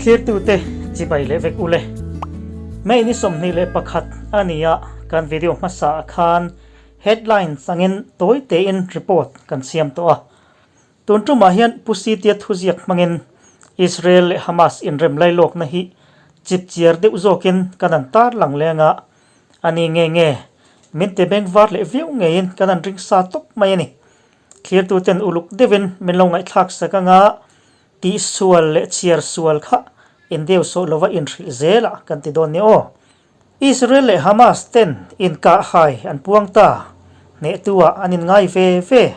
Thlirtute chibai leh vek ule. May ni 21 a ni a, kan video hmasa ah khan headlines angin tawi tein report kan siam tawh a. Tun tumah hian Pu Sitia thuziak hmangin Israel leh Hamas inrem lailawkna hi chipchiar deuh zawkin kan han tarlang leng a, a ni nge nge min ti beng var leh viau ngeiin kan han ring sa tawp mai a ni. Thlirtuten uluk deuhin min lo ngaihthlak sak anga tihsual leh chhiar sual kha indeu sawh lova inhrilh zelah kan ti dawn ni aw. Israel leh Hamas ten inkahhai an puang ta, hnehtuah an inngai ve ve.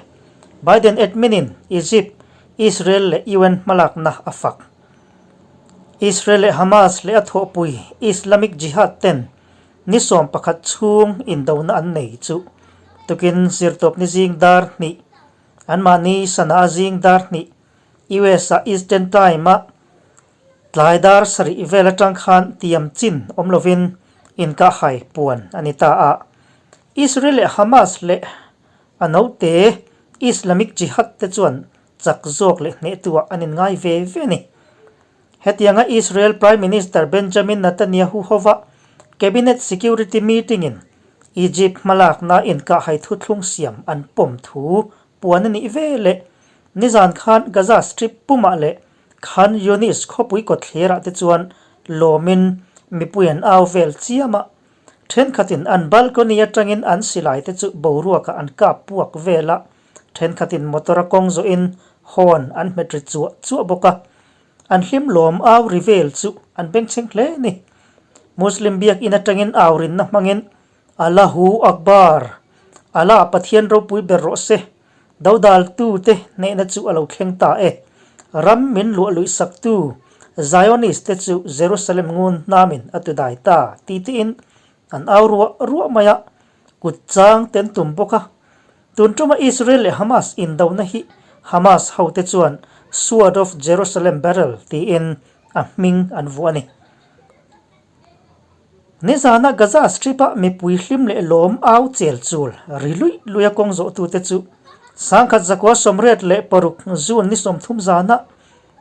Biden admin in Egypt, Israel leh UN hmalakna a fak. Israel leh Hamas leh a thawhpui Islamic Jihad ten ni 11 chhung indona an nei chu tukin zirtawpni zing dar hnih, anmahni Sanaa zing dar hnih, US ah Eastern Time ah Tlai dar sarih vel atang khan tiam chin awm lovin inkahhai puan a ni ta a. Israel leh Hamas leh a naute Islamic Jihad te chuan chak zawk leh hnehtuah an inngai ve ve a ni. Hetianga Israel Prime Minister Benjamin Netanyahu hova Cabinet Security Meeting in Egypt hmalakna inkahhai thuthlung siam an pawm thu puan a nih ve leh nizan khan Gaza Strip pumah leh Khan Younis khawpui kawtthlerah te chuan lawmin mipui an au vel chiam a, thenkhatin an balcony atangin an silai te chu boruakah an kap puak vel a, thenkhatin motor a kawng zawhin horn an hmet ri chuah chuah bawk a, an hlim lawm au ri vel chu an bengchheng hle a ni. Muslim biakinn atangin au rinna hmangin Allahu Akbar! Allah Pathian ropui ber rawh se! Dodaltute hnehna chu a lo thleng ta e. Ram min luah luih saktu Zionist te chu Jerusalem ngun hnamin a ti dai ta ti tiin an au ruah ruah mai a, kut chang ten tum bawk a. Tun tuma Israel leh Hamas indona hi Hamas hote chuan Sword of Jerusalem Battle tiin a hming an vuah a ni. Nizana Gaza Strip-a mipui hlim leh lawm au chel chul ri luih luih a kawng zawhtute chu 1986 June ni 30 zana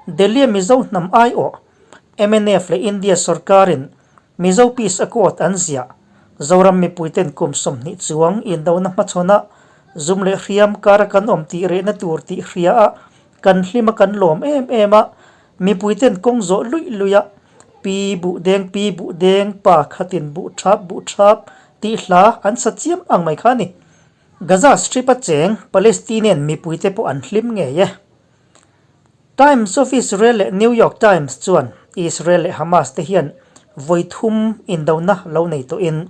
Delhi-a Mizo hnam aiawh mnf leh India sorkarin Mizo Peace Accord an ziah Zoram mipuiten kum 20 chuang indona hmachhawnah zum leh hriam kara kan awm tih rehna tur tih hria a kan hlim a kan lawm em em a Mipuiten kawng zawh luih luih a, Pi buh deng, pi buh deng, pa khatin buh thap, buh thap tih hla an sa chiam ang mai kha a ni. Gaza Strip a cheng Palestinian mipuite pawh an hlim ngei e. Times of Israel leh New York Times chuan Israel leh Hamas te hian vawi thum indona lo nei tawhin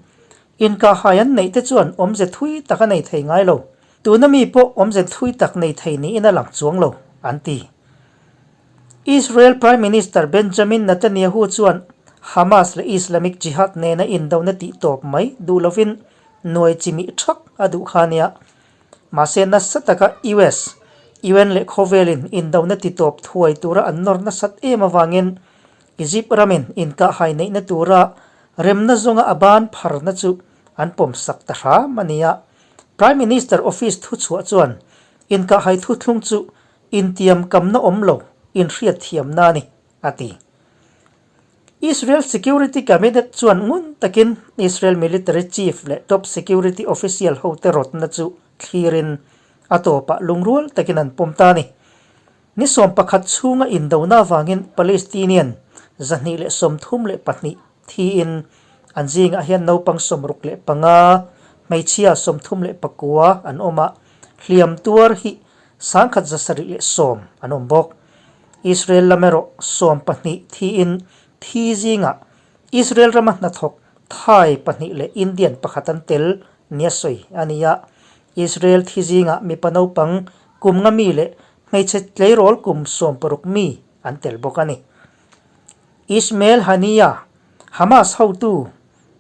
inkahhai an neih te chuan awmze thui tak a nei thei ngai lo. Tuna mi pawh awmze thui tak nei thei niin a lang chuang lo, an ti. Israel Prime Minister Benjamin Netanyahu chuan Hamas leh Islamic Jihad nena indona tih tawp mai duh lovin nuai chimih thak a duh kha nia. Mahse nasa taka US, UN leh khawvelin indona ti tawp thuai tura an nawr nasat em avangin Egypt ramin inkahhai neihna tura remna zawnga a ban pharna chu an pawmsak ta hram a nia. Prime Minister office thuchhuah chuan inkahhai thuthlung chu Intiam kamna awm lo, inhriat thiamna a ni, a ti. Israel Security Cabinet chuan ngun takin Israel military chief leh top security official hote rawtna chu thlirin a tawpah lungrual takin an pawm ta a ni. Ni 11 chhunga indona avangin Palestinian 234 thiin an zingah hian naupang 65, hmeichhia 39 an awm a, hliam tuar hi 1710 an awm bawk. Israel lam erawh 12 thiin thi zingah Israel rama hnathawk Thai pahnih leh Indian pakhat an tel nia sawi a ni a. Israel thi zingah mipa naupang kum nga mi leh hmeichhe tleirawl kum 16 mi an tel bawk a ni. Ismail Haniyeh, Hamas hotu,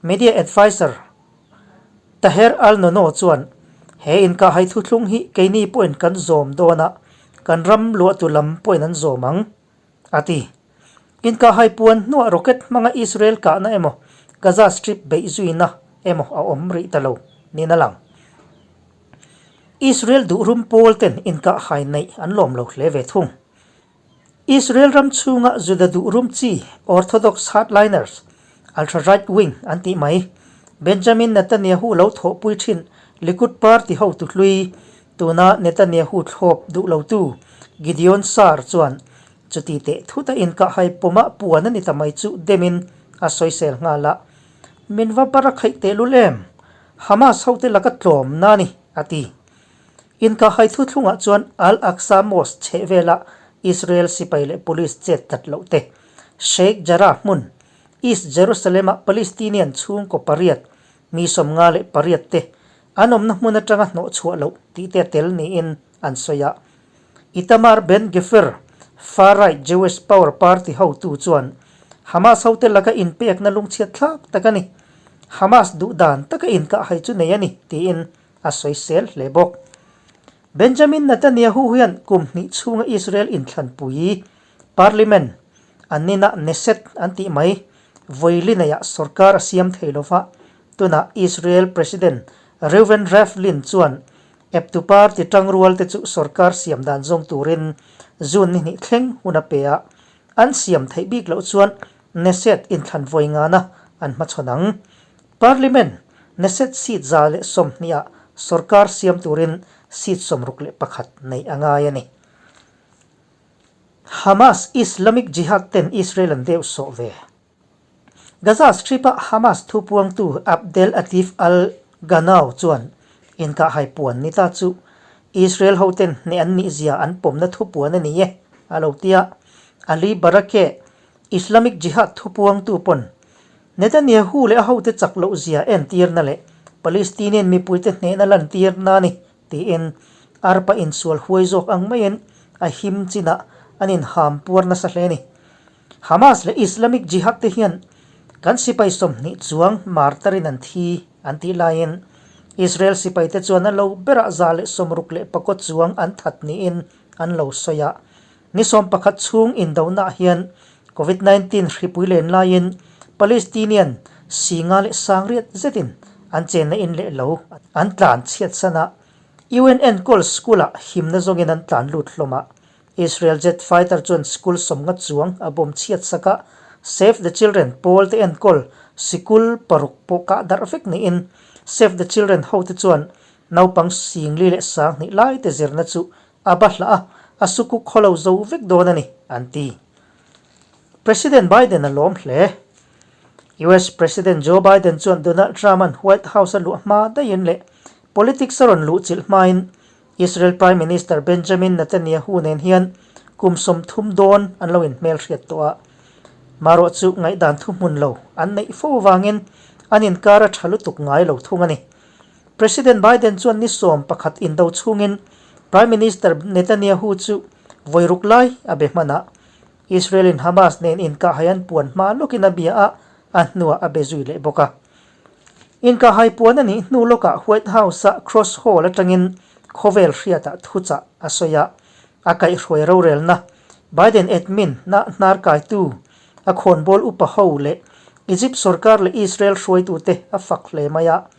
media adviser Taher Al-Nono chuan, He inkahhai thuthlung hi keini pawhin kan zawm dawn a, kan ram luahtu lam pawhin an zawm ang, a ti. Inkahhai puan hnuah rocket hmanga Israel kahna emaw, Gaza Strip beih zuina emaw a awm rih ta lo niin a lang. Israel duhrum pawl ten inkahhai neih an lawm lo hle ve thung. Israel ram chhunga Juda duh rum chi Orthodox hardliners, ultra-right wing an tih mai, Benjamin Netanyahu lo thawhpui thin Likud party hotu hlui, tuna Netanyahu thlawp duh lotu Gideon Saar chuan chuti teh thuta inkahhai pawmah puan a ni ta mai chu demin a sawisel nghal a. Min va bar a khaih tehlul em? Hamas hote laka tlawm na a ni, a ti. Inkahhai thuthlungah chuan Al-Aqsa Mosque chheh vela Israel sipai leh police chet tlat loh te, Sheikh Jarrah hmun, East Jerusalem-a Palestinian chhungkaw pariat, mi 58 te an awmna hmun atanga hnawh chhuah loh tih te a tel niin an sawi a. Itamar Ben-Gvir, far-right Jewish Power party hotu chuan Hamas hote laka inpekna lungchhiat thlak tak a ni. Hamas duh dan taka inkahhai chu nei a ni, tiin a sawisel hle bawk. Benjamin Netanyahu hian kum hnih chhunga Israel inthlanpui, Parliament, an nina Knesset an tih mai, vawi neiah sorkar a siam thei lo va, tunah Israel President Reuven Rivlin chuan eptu party tangrual te chu sorkar siam dan zawng turin June ni hnih thleng hun a pe a, an siam theih bik loh chuan Knesset inthlan vawi ngana an hmachhawn ang. Parliament, Knesset seat 120 ah sorkar siam turin seat 61 neih a ngai a ni. Hamas Islamic Jihad ten Israel an deuh sawh ve. Gaza Strip-a Hamas thupuangtu Abdel Atif al-Ghanau chuan inkahhai puan ni ta chu Israel hoten hneh an nih zia an pawmna thupuan a ni e, a lo ti a. Ali Barakeh, Islamic Jihad thupuangtu pawn Netanyahu leh a hote chak loh zia entirna leh Palestinian mipuite hnehna lantirna a ni, tiin arpa insual huai zawk ang maiin a him chinah an inham puar nasa hle a ni. Hamas leh Islamic Jihad te hian kan sipai 20 chuang martarin an thi an tih laiin Israel sipaite chuan a lo berah 164 chuang an that niin an lo sawi a. Ni 11 chhung indonaah hian Covid 19 hripui len laiin Palestinian singa leh sangriat zetin an chenna in leh lo an tlan chhiat san a, UN enkawl school-ah himna zawngin an tlan lut hlawm a. Israel jet fighter chuan school 50 chuang a bawm chhiat sak a, Save the Children pawl te enkawl sikul paruk pawh kah darh vek niin Save the Children hote chuan naupang 40,020 lai te zirna chu A ba hlah a, a sukuk khaw lo zo vek dawn a ni, an ti. President Biden a lawm hle. US President Joe Biden chuan Donald Trump-a'n White House a luah hma daihin leh politics a rawn luh chilh hmain Israel Prime Minister Benjamin Netanyahu nen hian kum 30 dawn an lo inhmelhriat tawh a. Marawh chu ngaihdan thuhmun lo an neih fo avangin an inkar a tha lutuk ngai lo thung a ni. President Biden chuan ni 11 indo chhungin Prime Minister Netanyahu chu vawi ruk lai a be hman a, Israel-in Hamas nen inkahhai an puan hma lawkin a bia a, a hnuah a be zui leh bawk a. Inkahhai puan a nih hnu lawkah White House-a Cross Hall atangin khawvel hriatah thuchah a sawi a, a kaihhruai rorelna Biden admin na hnar kaitu a khawnbawl upa ho leh Egypt sorkar leh Israel hruaitute a fak hle mai a.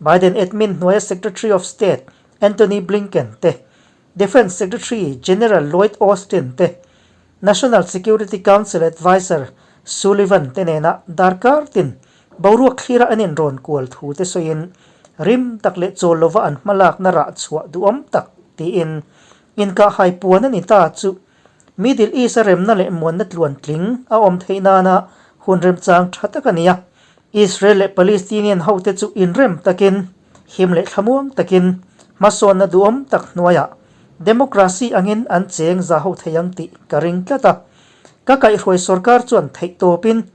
Biden admin hnuaia Secretary of State Antony Blinken te, Defence Secretary General Lloyd Austin te, National Security Council Adviser Sullivan te nena darkar tin boruak thlira an inrawn kual thu te sawiin rim tak leh chawl lova an hmalakna rah chhuah duhawm tak tiin inkahhai puan a ni ta chu Middle East-a remna leh muanna tluantling a awm theih nana hun remchang tha tak a ni a. Israel leh Palestinian hote chu inrem takin, him leh thlamuang takin, hmasawnna duhawm tak hnuaiah democracy angin an cheng za ho thei ang tih ka ring tlat a. Ka kaihhruai sorkar chuan theihtawpin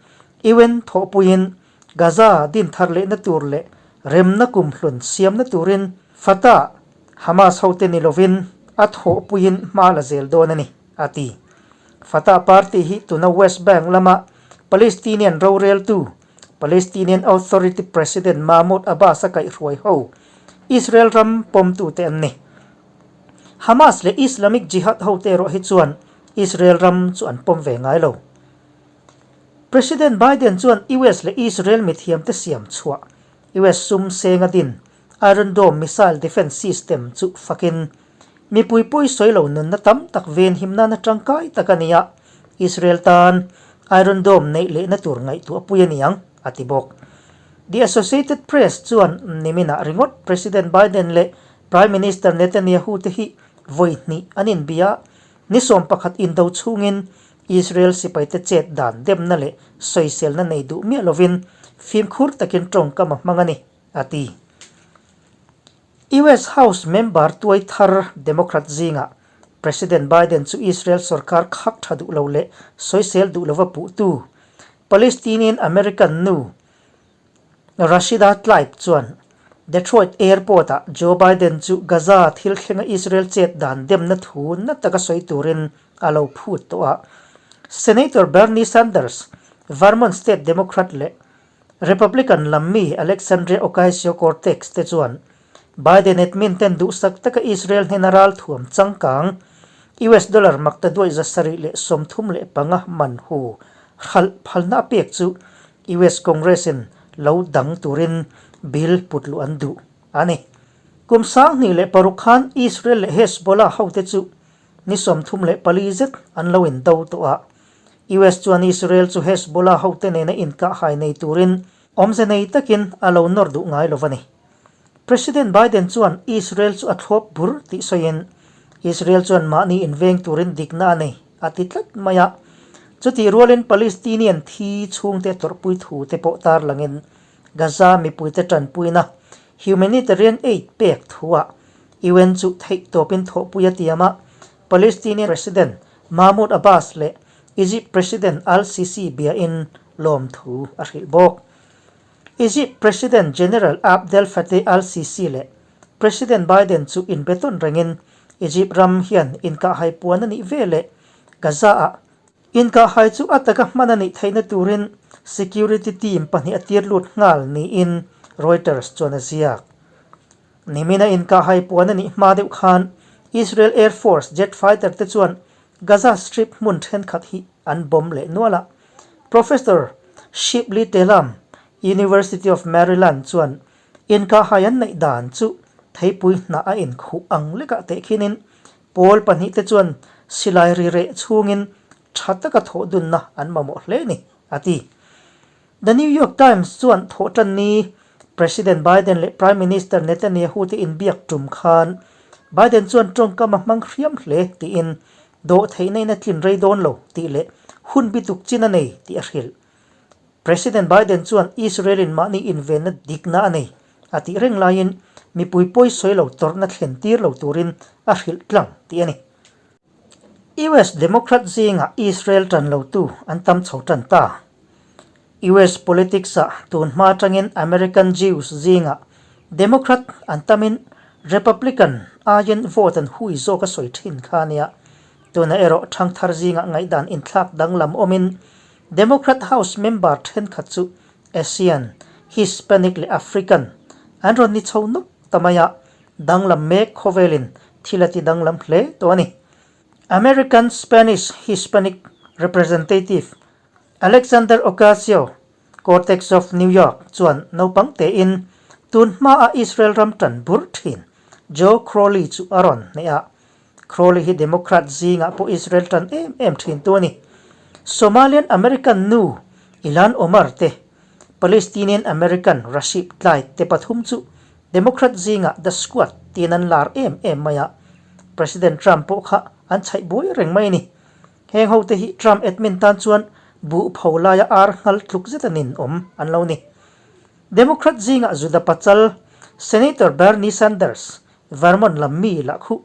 UN thawhpuiin Gaza din thar lehna tur leh remna kumhlun siamna turin Fatah, Hamas hote ni lovin a thawhpuiin hma la zel dawn a ni, a ti. Fatah party hi tuna West Bank lama Palestinian roreltu, Palestinian Authority President Mahmoud Abbas a kaihhruai ho, Israel ram pawmtute an ni. Hamas leh Islamic Jihad hote erawh hi chuan Israel ram chu an pawm ve ngai lo. President Biden chuan US leh Israel mithiamte siam chhuah US sum seng a din Iron Dome missile defence system chu fakin Mipui pawi sawi lo nunna tam tak venhim nana tangkai tak a ni a, Israel tan Iron Dome neih lehna tur ngaihtuah pui a ni ang, a ti bawk. The Associated Press chuan niminah ringawt President Biden leh Prime Minister Netanyahu te hi vawi hnih an inbia a, ni 11 indo chhungin Israel sipaite chet dan demna leh sawiselna nei duh miah lovin fimkhur takin tawngkam a hmang a ni, a ti. US House member tuai thar Democrat zingah President Biden chu Israel sorkar khak tha duh lo leh sawisel duh lova puhtu Palestinian American nu Rashida Tlaib chuan Detroit Airport-ah Joe Biden chu Gaza thil thlenga Israel chet dan demna thu na taka sawi turin a lo phut tawh a. Senator Bernie Sanders, Vermont State Democrat leh Republican lam mi Alexandria Ocasio-Cortez te chuan Biden admin ten duhsak taka Israel hnena ralthuam changkang US dollar makta duai 735 man hu hralh phalna a pek chu US Congress in lo dang turin bill put luh an duh a ni. Kum 2006 khan Israel leh Hezbollah hote chu ni 34 zet an lo indo tawh a. US chuan Israel chu Hezbollah hote nena inkahhai nei turin awmze nei takin a lo nawr duh ngai lo a ni. President Biden chuan Israel chu a thlawp bur tih sawiin Israel chuan mahni inveng turin dikna a nei a ti tlat mai a. Chutih rualin Palestinian thi chhungte tawrhpui thu te pawh tarlangin Gaza mipuite tanpuina humanitarian aid pek thuah UN chu theihtawpin thawhpui a tiam a, Palestinian President Mahmoud Abbas leh Egypt President Al-Sisi biain lawmthu a hrilh bawk. Egypt President General Abdel Fattah al-Sisi leh President Biden chu inbetawn rengin Egypt ram hian inkahhai puan a nih ve leh Gaza-ah inkahhai chu a taka hman a nih theihna turin security team pahnih a tir lut nghal niin Reuters chuan a ziak. Nimina inkahhai puan a nih hma deuh khan Israel Air Force jet fighter te chuan Gaza Strip hmun thenkhat hi an bomb leh nual a. Professor Shibley Telam, University of Maryland chuan inkahhai an neih dan chu theipui hnah a inkhuh ang lekah tehkhinin pawl pahnih te chuan silai ri reh chhungin tha taka thawh dunna an mamawh hle ni, a ti. The New York Times chuan thawhtanni President Biden leh Prime Minister Netanyahu te inbiak tum khan Biden chuan tawngkam a hmang hriam hle tiin dawh theihna in a tlin rei dawn lo tih leh hun bituk chin a nei tih a hrilh. President Biden chuan Israel in mahni invenna dikna a nei a tih reng laiin mipui pawi sawi lo tawrhna thlen tir lo turin a hrilh tlang tih a ni. US Democrat zingah Israel tan lotu an tam chho tan ta. US politics-ah tun hma atangin American Jews zingah Democrat an tamin Republican aiin vote an hui zawk a sawi thin kha a nia. Tunah erawh thangthar zingah ngaihdan inthlak danglam awmin Democrat House member thenkhat chu Asian, Hispanic leh African an rawn ni chho nawk ta mai a, danglam mek khawvelin thil a ti danglam hle tawh a ni. American Spanish Hispanic Representative Alexander Ocasio Cortez of New York chuan naupang tein tun hmaa Israel ram tan bur thin Joe Crowley chu a rawn hneh a. Crowley hi Democrat zingah pawh Israel tan em em thin tu a ni. Somalian American nu Ilhan Omar te Palestinian American Rashid Tlaib te pathum chu Democrat zingah The Squad tiin an lar em em mai a, President Trump pawh kha an chhaih buai reng mai a ni. Heng hote hi Trump admin tan chuan buh pho laia ar nghal tluk zet a nin awm an lo ni. Democrat zingah Juda Pachal, Senator Bernie Sanders, Vermont lam mi lah khuh,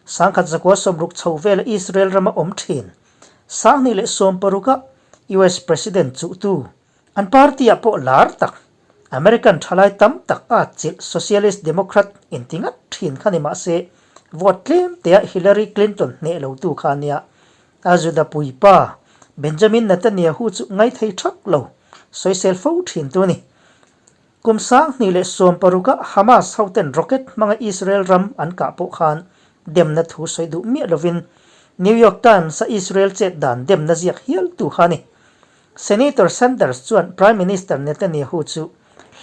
1960 chho vela Israel rama awm thin, 2016-a US President chuhtu, An party-ah pawh lar tak, American thalai tam tak a chilh Socialist Democrat inti ngat thin kha ni mah se, vote tlem tea Hillary Clinton hneh lotu kha a nia. A Juda puipa Benjamin Netanyahu chu ngaithei thak lo, sawisel fo thin tu a ni. Kum 2016-a Hamas hoten rocket hmanga Israel ram an kah pawh khan demna thu sawi duh miah lovin New York Times-a Israel chet dan demna ziak hial tu kha a ni. Senator Sanders chuan Prime Minister Netanyahu chu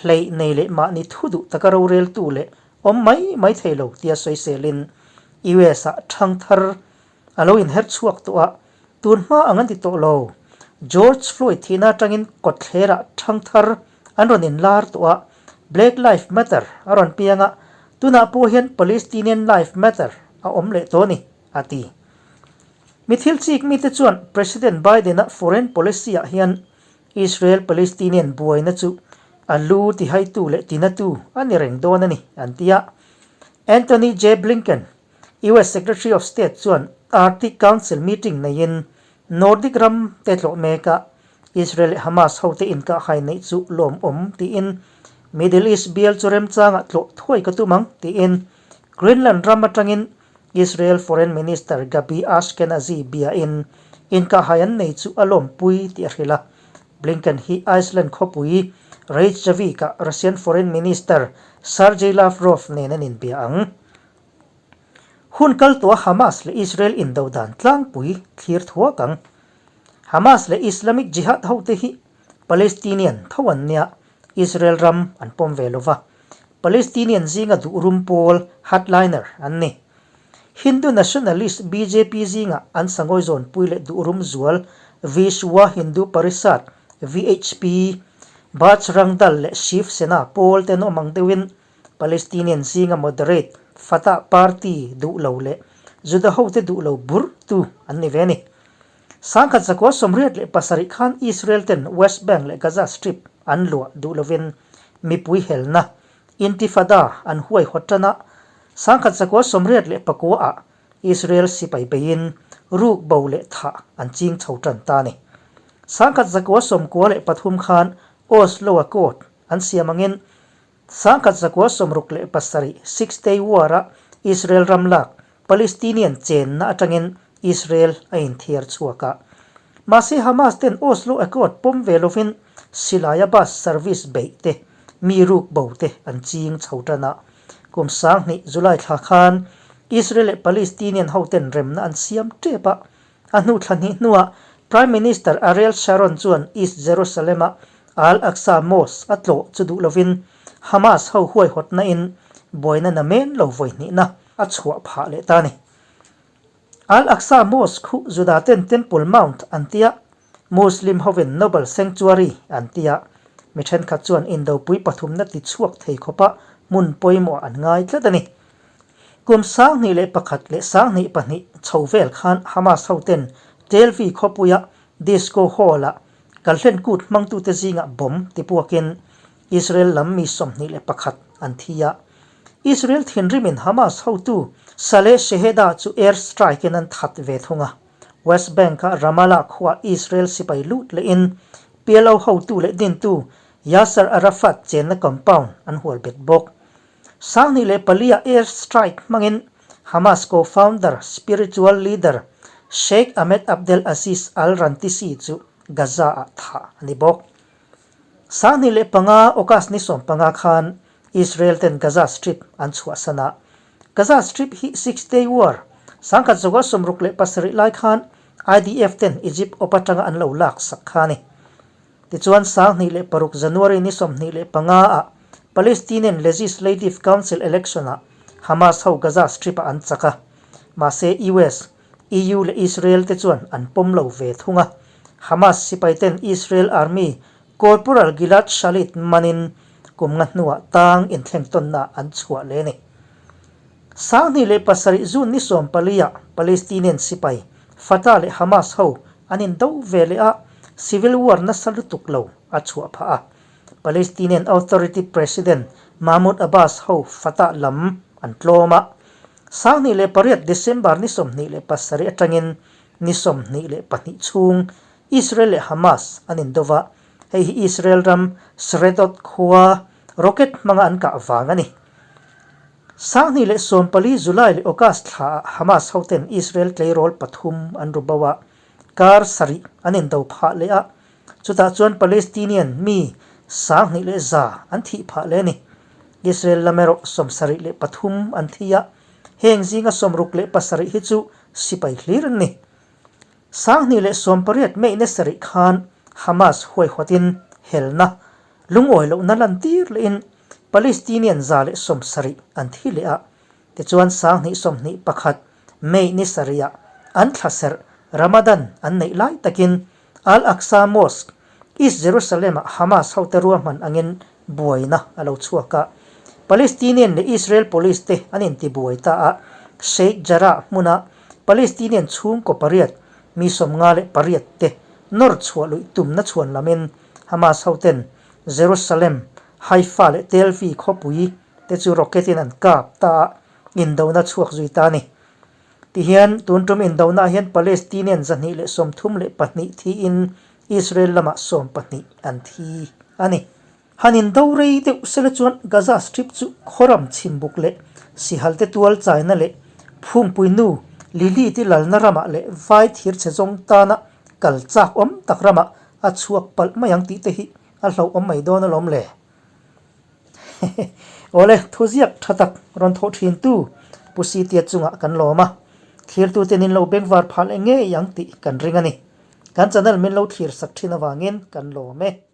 hleih nei leh mahni thu duh taka roreltu leh awm mai mai thei lo tia sawiselin. US ah ṭhangthar a lo inher chhuak tawh a, tun hma ang an ti tawh lo. George Floyd thihna atangin kawtthlerah ṭhangthar an rawn inlar tawh a, Black Life Matter a rawn piang a, tunah pawh hian Palestinian Life Matter a awm leh tawh a ni, a ti. Mi thil chik mite chuan President Biden-a foreign policy-ah hian Israel-Palestinian buaina chu a lu tihaitu leh tinatu a ni reng dawn a ni, an ti a. Antony J. Blinken, US Secretary of State chuan Arctic Council meeting neiin Nordic ram te tlawh mekah Israel leh Hamas hote inkahhai neih chu lawmawm tiin Middle East bial chu remchangah tlawh thuai ka tum ang tiin Greenland ram atangin Israel Foreign Minister Gabi Ashkenazi biain inkahhai an nei chu a lawmpui tih a hrilh a. Blinken hi Iceland khawpui Reykjavik-ah Russian Foreign Minister Sergei Lavrov nen an inbia ang. Hun kal tawha Hamas leh Israel indo dan tlangpui thlir thuak ang. Hamas leh Islamic Jihad hote hi Palestinian tho an nia, Israel ram an pawm ve lova. Palestinian zinga duh rum pawl hardliner an ni. Hindu nationalist bjp zinga an sangawi zawnpui leh duh rum zual Vishwa Hindu Parishad, VHP, Bajrang Dal leh Shiv Sena pawl te an awm ang deuhin Palestinian zinga moderate Fatah party duh lo leh Juda hote duh lo burh tu an ni ve a ni. 1987 khan Israel ten West Bank leh Gaza Strip an luah duh lovin mipui helna, Intifada, an huaihawt tan a, 1989 ah Israel sipai beiin ruk bo leh thah an ching chho tan ta a ni. 1993 khan Oslo Accord an siam angin 1967 Six Day War-a Israel ram lak Palestinian chenna atangin Israel a inthiar chhuak a. Mahse Hamas ten Oslo Accord pawm ve lovin silaia bus service beih te, mi ruk bo te an ching chho tan a. Kum 2000 July thla khan Israel leh Palestinian hoten remna an siam tep a. A hnu thla hnih hnuah Prime Minister Ariel Sharon chuan East Jerusalem-a Al-Aqsa Mosque a tlawh chu duh lovin Hamas ho huaihawtna in buaina na men lo vawi hnihna a chhuah phah leh ta a ni. Al-Aqsa Mosque khu Juda ten Temple Mount an tia, Muslim hovin Noble Sanctuary an tia, mi thenkhat chuan indopui pathumna ti chhuak thei khawpa hmun pawimawh an ngai tlat a ni. Kum 2001 leh 2002 chho vel khan Hamas hoten Tel Aviv khawpuia Disco Hall-ah Kalhlen kut hmangtute zingah bomb tipuakin Israel lam mi 21 an thi a. Israel thinrimin Hamas hotu Saleh Sheheda chu air strike-in an that ve thung a. West Bank-a Ramallah khuaah Israel sipai lut lehin PLO hotu leh dintu Yasser Arafat chenna compound an hual bet bawk. 2004-ah air strike hmangin Hamas co-founder, spiritual leader Sheikh Ahmed Abdel Aziz al-Rantisi chu Gaza-ah thah a ni bawk. 2005 August ni 15 khan Israel ten Gaza Strip an chhuahsan a. Gaza Strip hi Six Day War, 1967 lai khan IDF ten Egypt awp atanga an lo lak sak kha a ni. Tichuan 2006 January ni 25 ah Palestinian Legislative Council election ah Hamas ho Gaza Strip ah an chak a. Mahse US, EU leh Israel te chuan an pawm lo ve thung a. Hamas sipai ten Israel Army Corporal Gilad Shalit manin kum nga hnuah tang inthleng tawnna an chhuah leh a ni. 2007 June ni 14 ah Palestinian sipai Fatah leh Hamas ho an indo ve leh a, civil war nasa lutuk lo a chhuah phah a. Palestinian Authority President Mahmoud Abbas ho Fatah lam an tlawm a. 2008 December ni 27 atangin ni 22 chhung Israel leh Hamas an indo va, hei hi Israel ram Sderot khua rocket hmanga an kah vang a ni. 2014 July leh August thlaah Hamas hoten Israel tleirawl pathum an ru bo a, kar sarih an indo phah leh a, chutah chuan Palestinian mi 2100 an thih phah leh a ni. Israel lam erawh 73 an thi a, heng zinga 67 hi chu sipai hlir an ni. 2018 May ni sarih khan Hamas huaihawtin helna lungawi lohna lantir lehin Palestinian 170 an thi leh a. Tichuan 2021 May ni sarihah an thlaserh Ramadan an neih lai takin Al-Aqsa Mosque, East Jerusalem-ah Hamas hote ruahman angin buaina a lo chhuak a. Palestinian leh Israel police te an intibuai ta a, Sheikh Jarrah hmuna Palestinian chhungkaw pariat, mi 58 te nawr chhuah luih tumna chhuan lamin Hamas hoten Jerusalem, Haifa leh Tel Aviv khawpui te chu rocket in an kap ta a, indona chhuak zui ta a ni. Tihian, tun tum indona ah hian Palestinian 234 thiin Israel lamah 12 an thi a ni. Han indo rei deuh sela chuan Gaza Strip chu khawram chhimbuk leh sihal te tual chaina leh phungpui nu Lily te lalna ramah leh vai thir chhe zawng tana kal chak awm tak ramah a chhuak palh mai ang tih te hi a hlauhawm mai dawn alawm le. Awle, thuziak tha tak rawn thawh thin tu Pu Sitia chungah kan lawm a, thlirtute nin lo bengvar phah leh ngei ang tih kan ring a ni. Kan channel min lo thlir sak thin avangin kan lawm e.